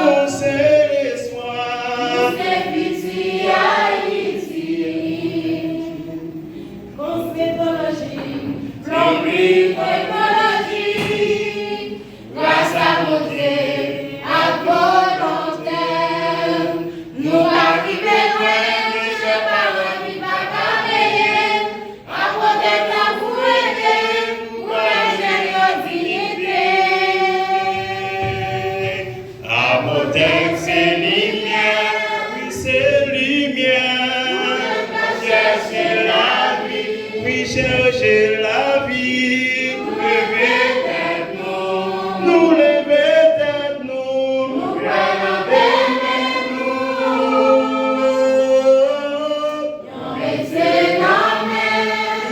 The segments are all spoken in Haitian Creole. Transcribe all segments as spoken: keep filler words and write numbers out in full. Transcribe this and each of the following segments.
Nou se lespwa. Nou se piti Ayiti. Kosmetoloji, plonbri, teknoloji, gras a Bondye ak volontè, nou pa ki bezwen, mesye paran ki pa ka peye, Apotèk la pou ede, pou kouraje yo diyite. Apotèk se limyè, wi se limyè. Pou chèche lavi, wi chèche lavi. Nou leve tèt nou, nou leve tèt nou. Nou pran nan demen nou. Yon medsen nan men.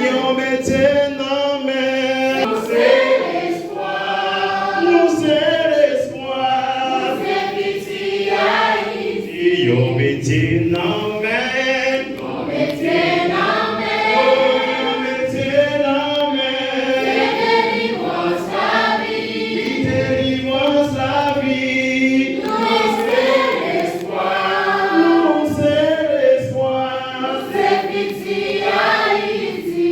Yon medsen nan men. Nou se lespwa. Nou se lespwa. Nou se piti Ayiti. Yon medsen nan men. Yon medsen nan men. Oh, yon medsen nan men. Se delivrans lavi. Li delivrans lavi. Nou se lespwa. Nou se lespwa. Nou se piti Ayiti.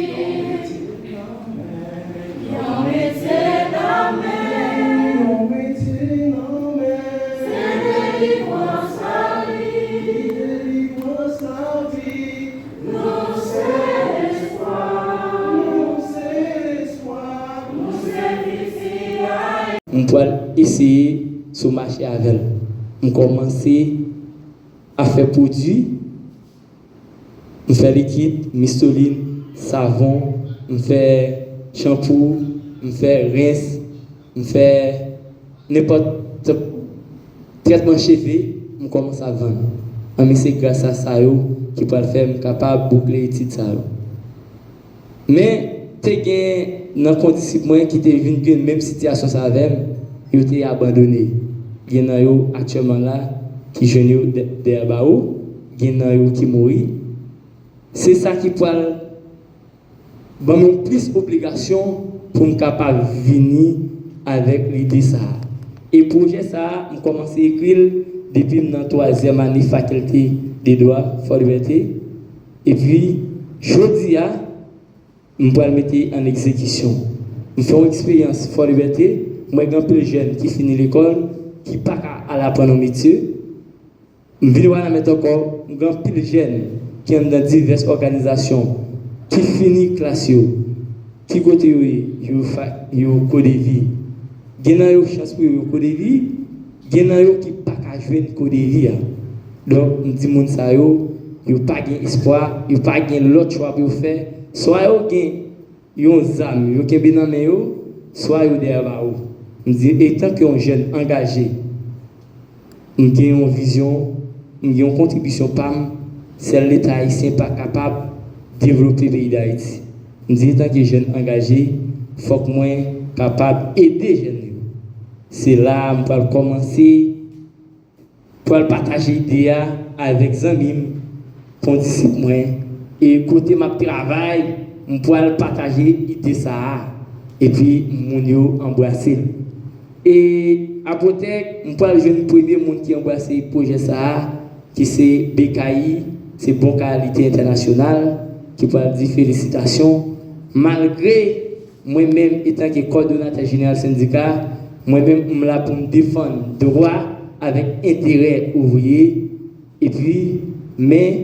Yon medsen nan men. Yon medsen nan men. Se delivrans lavi. Li delivrans lavi. Nou se lespwa. Nou se lespwa. Nou se piti Ayiti. M pral eseye sou mache avè l. M kòmanse ap fè pwodui, m fè likid, mistolin, savon, m fè chanpou, m fè rens, m fè nenpòt trètman cheve, m kòmanse ap vann. Anben se gras a sa yo ki pral fè m kapab boukle etid sa yo. Men, te gen nan kondisip mwen ki te vin jwenn menm sitiyasyon sa avè m, yo te abandone. Gen nan yo aktyèlman la ki jwenn yo dè-, dèyè bawo, gen nan yo ki mouri. Se sa ki pral ban m yon plis obligasyon pou m kapab vini avèk lide sa a. E pwojè sa a, m kòmanse ekri l depi m nan twazyèm ane Faculté de Droit Fort Liberté. Epi, jodi a, m pral mete an egzekisyon. M fè yon eksperyans Fort Liberté, m wè gen anpil jèn ki fini lekòl, ki pa ka al aprann yon metye. M vin wè nan mèt ankò, m gen anpil jèn ki anndan divès òganizasyon, ki fini klas yo. Ki kote yo ye? Yo fa-, yo Kodevi. Gen nan yo chans pou yo, yo Kodevi, gen nan yo ki pa ka jwenn Kodevi a. Donk, m di moun sa yo, yo pa gen espwa, yo pa gen lòt chwa pou yo fè. Swa yo gen yon zam yo kenbe nan men yo, swa yo dèyè bawo. M di, etanke yon jèn angaje, m gen yon vizyon, m gen yon kontribisyon pa m, sèl Leta ayisyen pa kapab devlope peyi Dayiti. M di, etanke jèn angaje, fòk mwen kapab ede jèn yo. Se la a m pral kòmanse pral pataje ide a avèk zanmi m, kondisip mwen, e kote m ap travay, m pral pataje ide sa a, epi moun yo anbrase l. E apotèk, m pral jwenn premye moun ki anbrase pwojè sa a, ki se B K I, se Bon Kalite Entènasyonal, ki pral di felisitasyon, malgre Mwen menm, etanke kòdonatè jeneral sendika, mwen menm, m la pou m defann dwa avèk enterè ouvriye. Epi, men,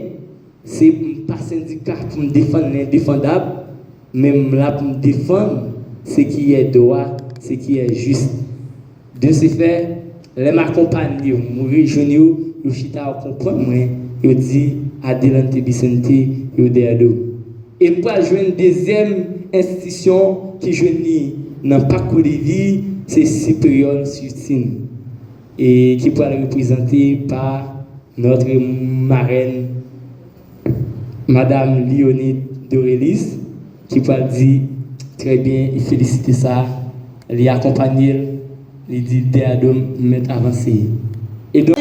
se m pa sendika pou m defann lendefandab, men m la pou m defann se ki est droit, se ki est juste. De ce fait, lè m akonpanye yo, m rejwenn yo, yo chita, yo konprann mwen, yo di, Adelante Vicente, yo dèyè do m. E m pral jwenn dezyèm enstitisyon ki jwenn li nan Pak Kodevi, se Sipeyòl Sirtin, e ki pral reprezante pa notre marraine, Madame Leonide Dorelis, ki pral di trè byen, e felisite sa, li akonpanye l, li di dèyè do m, mèt avanse. E donk,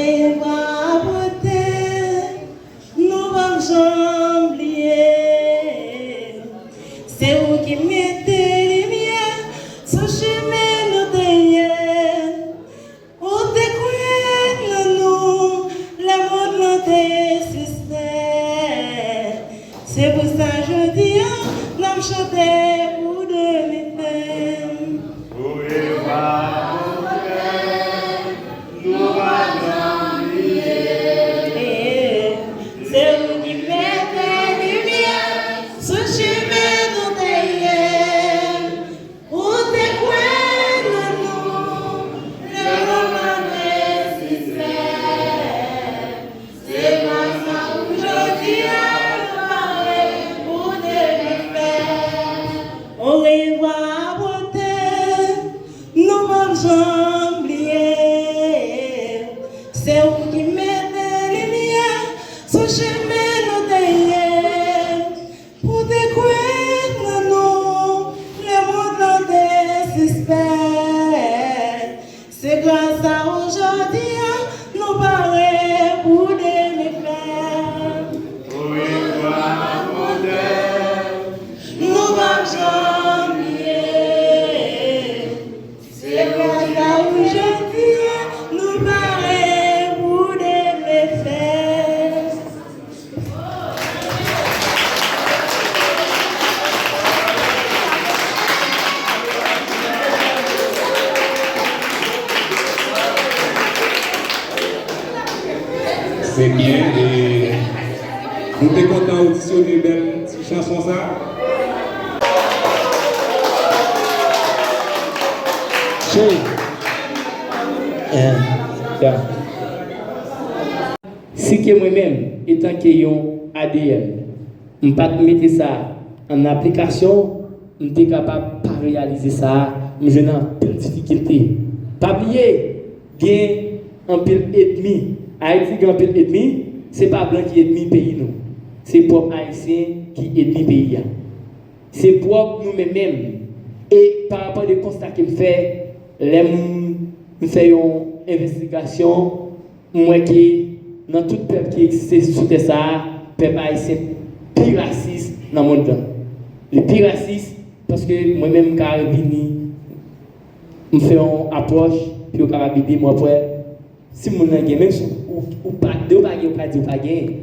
nou p ap janm bliye, se ou ki mete limyè sou chimen nou te ye. Ebyen, e, nou te kontan odisyone bèl ti chanson sa. Che. Eh, ya. Si ke mwen menm, etanke yon A D M, m pa t mete sa an aplikasyon, m te kapab pa reyalize sa a, m jwenn anpil difikilte. Pa bliye, gen anpil ènmi. Ayiti gen anpil ènmi, se pa blan ki ènmi peyi nou. Se pwòp Ayisyen ki ènmi peyi a. Se pwòp nou menm menm. E pa rapò de konsta ke m fè, lè m, m fè yon envestigasyon, m wè ke nan tout pèp ki egziste sou tè sa a, pèp ayisyen pi rasis nan mond lan. Li pi rasis paske mwen menm m ka vini, m fè yon apwòch pou yo kapab ede m, w ap wè si moun nan gen, menm si ou, ou pa, de ou pa gen, ou ka di ou pa gen,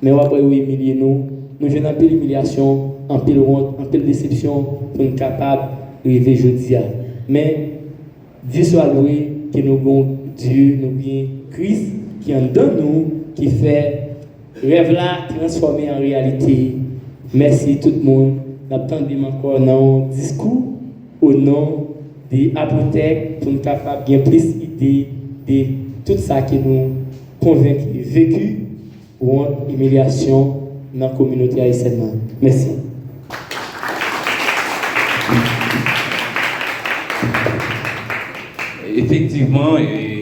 men w ap wè yo imilye nou. Nou jwenn anpil imilyasyon, anpil wont, anpil desepsyon pou n kapab rive jodi a. Men, Dye swa lwe ke nou gen Dye, nou gen Kris ki anndan nou, ki fè rèv la transfòme an reyalite. Mèsi tout moun. N ap tande m ankò nan yon diskou o non de Apotèk pou n kapab gen plis ide de tout sa ke nou konvenki, veki, wont, imilyasyon nan kominote ayisyèn nan. Mèsi. Efektivman, e,